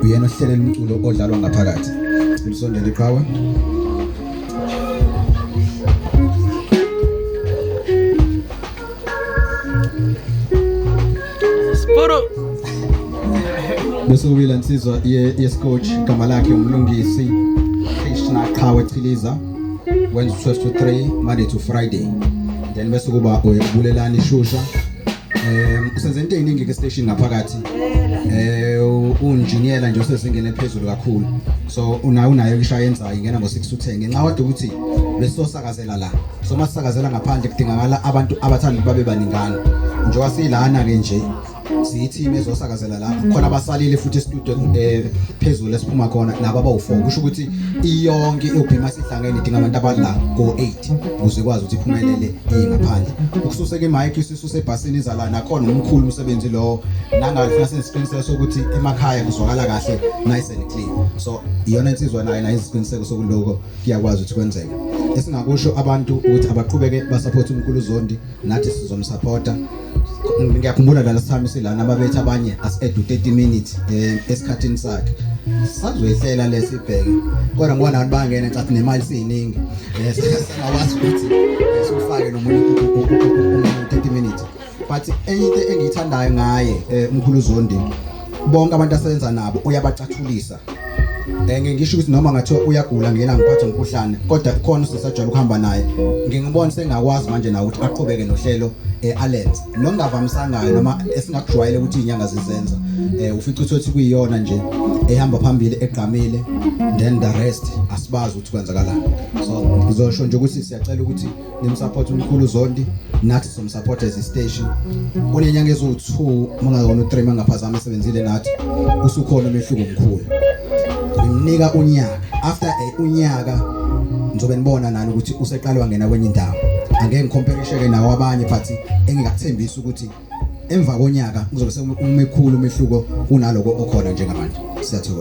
Uyena ohlelela umculo odlalwa ngaphakathi. Ulisondele iqhawe. Spuru. Bese kubila insizwa yeScotch, igama lakhe uMlungisi Krishna Qhawe Chiliza, wenza 12 to 3 Monday to Friday. Then bese kuba uBulelani Shusha. Usenze into eziningi ke station ngaphakathi. Unjiniyela nje osezingene phezulu kakhulu. So unayo isha yenzayo, ingena ngo 6 to 10 ngenxa kodwa ukuthi besosakazela la. So masakazela ngaphandle kudingakala abantu abathanda babe baningana. Njengoba silana ke nje siyi-team ezosakazela la, khona abasalile futhi e-studio phezulu esiphuma khona nabo abawu-4, kusho ukuthi iyonke i-OB sihlangene idinga abantu abala go-8 ukuze ikwazi ukuthi iphumelele iye ngaphandle. Ukususe ke-mic isisuse ebhasini izala nakhona umkhulu umsebenzi lowo, nangale funa senze isiqiniseko sokuthi emakhaya kuzwakala kahle, nice and clear. So iyona insizwa nayo nayo isiqiniseko sokuloko kuyakwazi ukuthi kwenzeke. Esingakusho abantu ukuthi abaqhubeke basupport uMkhulu Zondi, nathi sizomsupporta. Ngiyakhumbula la last time silana ababethi abanye as-add u-30 minutes esikhathini sakhe, sazoyihlela lesibheke, kodwa ngoba nabantu bangena ncathi nemali siyiningi, singakwazi ukuthi sifake nomunye 30 minutes. But enye into engiyithandayo ngaye uMkhulu Zondi, bonke abantu asebenza nabo uyabacathulisa. Ngisho ukuthi noma ngathiwa uyagula, ngena ngiphathe umkhuhlane, kodwa khona usesajwayele ukuhamba naye, ngingibona sengakwazi manje nawe ukuthi aqhubeke nohlelo alenze nokungavamisangayo noma esingakujwayele ukuthi izinyanga zizenza. Ufica ukuthi kuyiyona nje ehamba phambili egqamile, then the rest asibazi ukuthi kwenzakalani. So ngizosho nje ukuthi siyacela ukuthi nimsupport uMkhulu Zondi, nathi sizomsupport as station. Kunenyanga eziwu-2 mangakona u-3 mangaphazama esebenzile nathi, usukhona umehluko omkhulu. Ngimnika unyaka, after unyaka ngizobe nibona nani ukuthi useqale wangena kwenye indawo. Angeke ngicompare nawo abanye, but engingakuthembisa ukuthi emva konyaka kuzobe sekumekhulu umehluko kunaloko okhona njengamanje. Siyathokoza.